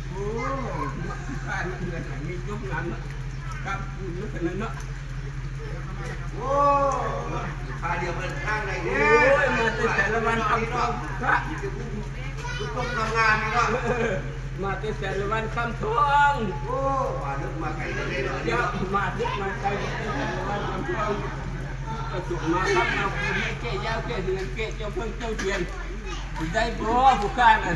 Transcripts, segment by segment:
ໂອ້ ບ້ານເຮືອນຫຼັງນີ້ຈົບງາມເນາະ ກັບບຸນເນາະ ໂອ້ ພາດຽວເພິ່ນທາງໃດເດ້ ໂອ້ຍ ມາແຕ່ສາລະວັນຄຳທອງ ພະ ຄືຕົກງາມໆນີ້ເນາະ ເອີ ມາແຕ່ສາລະວັນຄຳທອງ ໂອ້ ມາເດີ ມາໄກເດີເນາະ ເຈົ້າ ມາເດີ ມາໄກເດີ ມາແຕ່ສາລະວັນຄຳທອງ ປະສົມມາຄັບ ມາຄູນໃຫ້ແກ່ຍາວແກ່ເຮືອນ ແກ່ເຈົ້າເພິ່ງເຈົ້າທຽນ ຊິໄດ້ບໍ່ຜູ້ຂ້ານະ?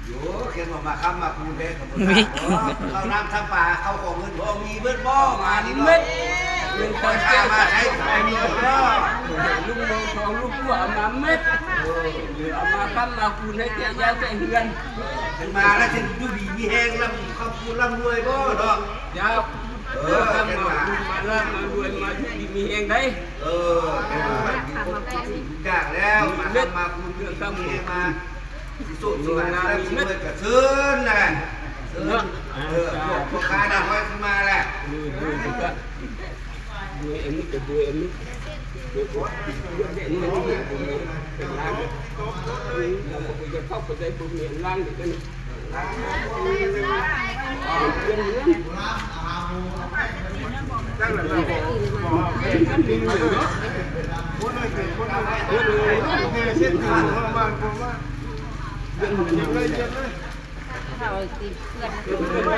ໂຍ ເຫັນວ່າມາຄ້ຳມາຄູນແທ້ກໍບໍ່ໄດ້ເນາະ ເຂົ້ານ້ຳທຳປາ ເຂົ້າຂອງເງິນທອງມີເບິດບໍ່? ມານີ້ເນາະ ເບິດ ເງິນທອງເຈົ້າມາໃຊ້ໄປເນາະ ລຸງເມືອງທອງ ລຸງບົວເອົາມາເບິດ ເອີ ເອົາມາຄ້ຳມາຄູນໃຫ້ແກ່ຍາວແກ່ເຮືອນ ເພິ່ນມາແລ້ວຊິຢູ່ດີມີແຮງ ລ່ຳ ຄ້ຳຄູນລ່ຳລວຍບໍ່ເນາະ? ເຈົ້າ ເອີ ເພິ່ນມາ ມາລ່ຳມາລວຍ ມາຢູ່ດີມີແຮງໄດ໋ ເອີ ເພິ່ນມາມີຄົບທຸກສິ່ງທຸກຢ່າງແລ້ວ ມາຄ້ຳມາຄູນຢູ່ດີມີແຮງ ມາ ຊິໂຊກຊິໝານຊິລ່ຳຊິລວຍກະເຊີນນະ ເຊີນ ເອີ ພວກພໍ່ຄ້ານາງຮ້ອຍຂຶ້ນມາແຫຼະ ໂດຍ ໂດຍ ໂດຍ ອັນນີ້ກະໂດຍ ອັນນີ້ ໂດຍ ໂດຍ ໂດຍ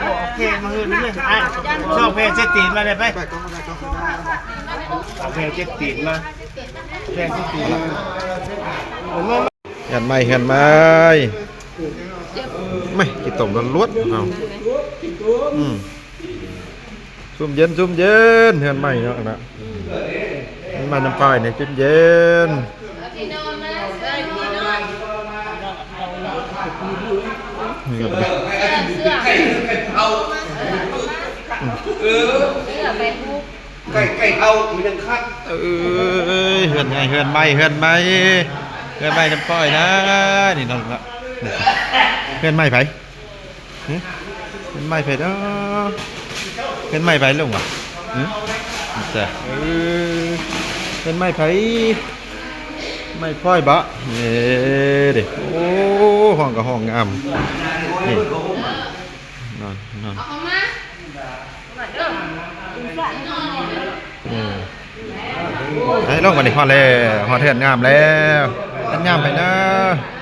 ໂອເຄ ມາເຮືອນນີ້ ອ້າຍ ຊອກແຜ່ເຊັດຕີນມາໄດ້ໄປ ເອົາແຜ່ເຊັດຕີນມາ ແຜ່ເຊັດຕີນມາ ເຮືອນໃໝ່ ເຮືອນໃໝ່ ແມ່ ຂີ້ຕົມລ້ວນໆ ເຮົາ ອືມ ຊຸ່ມເຢັນ ຊຸ່ມເຢັນ ເຮືອນໃໝ່ເນາະ ເຮືອນໃໝ່ນ້ຳປ້ອຍນີ້ຊຸ່ມເຢັນ ເສື້ອໄປ ເສື້ອໄປ ໄກ່ ໄກ່ເຮົາມີໜັງຄັດ ເອີຍ ເຮືອນໃຫຍ່ ເຮືອນໃໝ່ ເຮືອນໃໝ່ ເຮືອນໃໝ່ນ້ຳປ້ອຍນະ ນີ້ນ້ອງເນາະ ເຮືອນໃໝ່ໃຜ? ຫຶ ເຮືອນໃໝ່ໃຜເນາະ? ເຮືອນໃໝ່ໃຜລຸງຫວາ? ຫຶ ຈ້ະ ເອີ ເຮືອນໃໝ່ໃຜ? ໃໝ່ພອຍບໍ? ເອີ ເດ້ ໂອ້ ຫ້ອງກໍຫ້ອງງາມ ນີ້ ນອນ ນອນ ເອົາເຂົ້າມາ ເອີ ໄປລົງບັດນີ້ ຮອດແລ້ວ ຮອດເຮືອນງາມແລ້ວ ເຮືອນງາມໃຜເນາະ?